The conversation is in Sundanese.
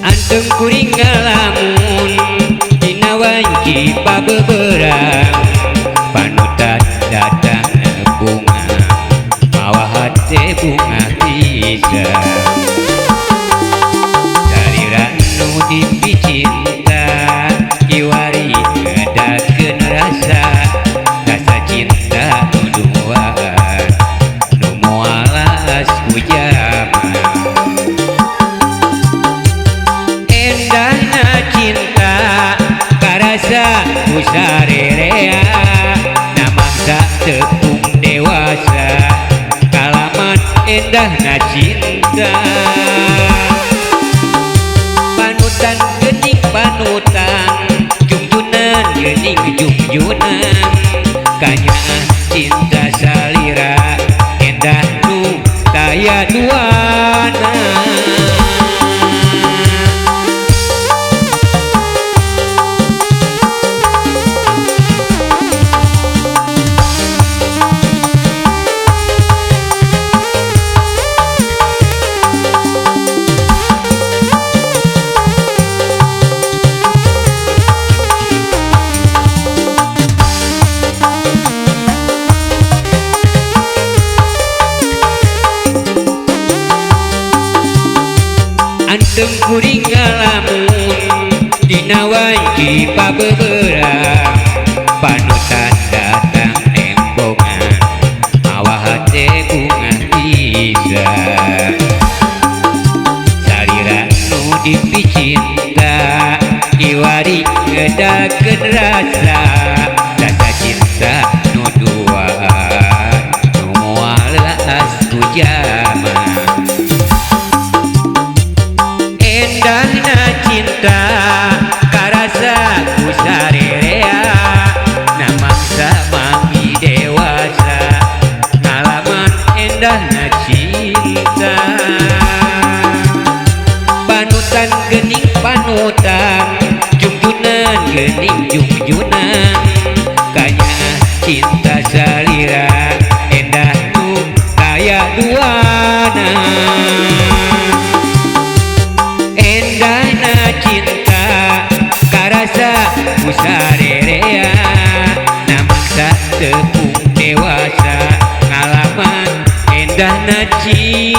Anteng kuring ngalamun dina wanci pabeberang panutan datang bunga mawa hate bunga pisan salira nu dipicinta kiwari ngedakeun rasa rasa cinta nu duaan nu moal ku jaman. Endahna cinta karasa ku sarerea namangsa tepung dewasa kalaman endahna cinta. Panutan geuning panutan jungjunan geuning jungjunan kanyaah cinta salira endah nu taya duana. Anteng kuring ngalamun dina wanci pabeberang panutan datang nembongan mawa hate bunga pisan salira nu dipicinta kiwari ngedakeun rasa rasa cinta nu duaan nu moal leas ku jaman. Endahna cinta karasa ku sarerea namangsa mami dewasa ngalaman endahna cinta. Panutan geuning panutan jungjunan geuning jungjunan kanyaah cinta salira endah nu taya duana. Endahna cinta karasa ku sarerea namangsa tepung dewasa ngalaman endahna cinta.